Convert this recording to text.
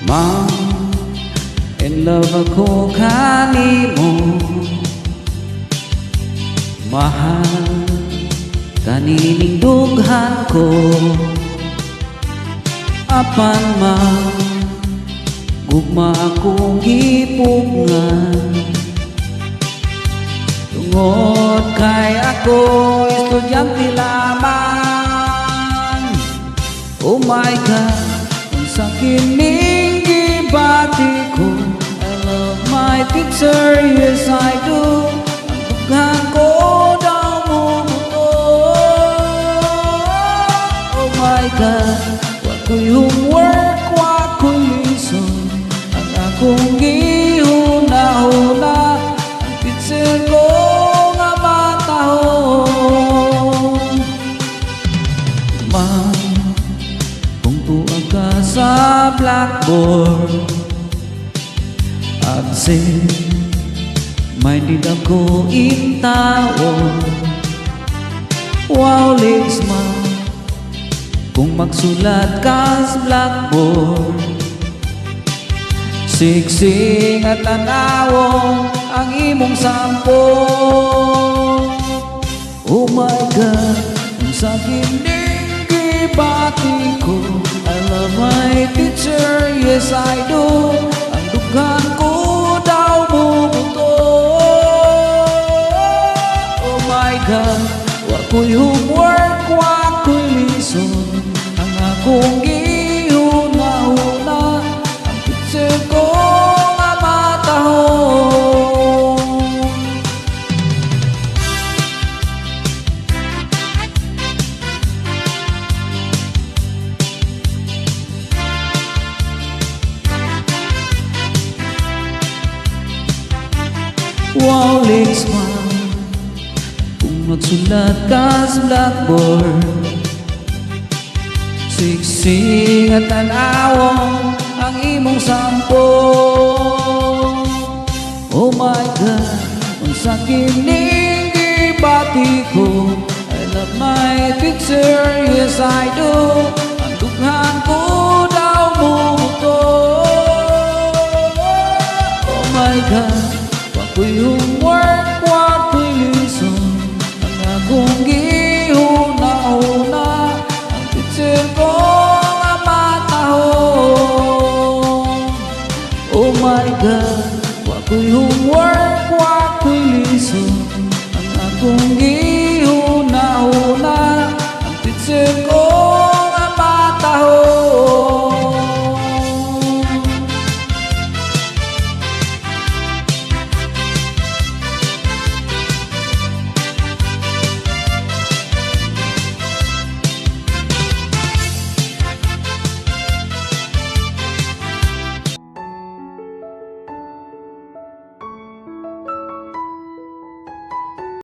Ma'am, in love ako kanimo. Mahal kanining dughan ko. Apan ma, gugma akong gipugngan tungod kay ako estudyante lamang. Oh my God, unsa kining gibati ko? I love my teacher, yes I do. Ang dughan ko daw mobuto. Oh my God, wa ko'y homework, wa ko'y lesson. Ang akong gihuna-huna, ang teacher ko nga matahong. Ma'am, kung tuag ka sa blackboard, absent minded ako intawon. Wow, legs ma, kung magsulat ka sa blackboard, siksing at tanawon ang imong sampol. Oh my God, unsa kining gibati ko? I love my teacher, yes I do. Ang dughan ko daw mobuto. Oh my God, wa ko'y homework, wa ko'y lesson. Ang akong gihuna-huna, ang teacher ko nga matahong. Wow, legs ma, kung magsulat ka sa blackboard, siksing at tanawon ang imong sampol. Oh my God, unsa kining gibati ko? I love my teacher, yes I do. Ang dughan ko daw mobuto. Oh my God, wa ko'y homework, wa ko'y lesson. Ang akong gihuna-huna, ang teacher ko nga matahong. Oh my God, wa ko'y homework, wa ko'y lesson. Ang akong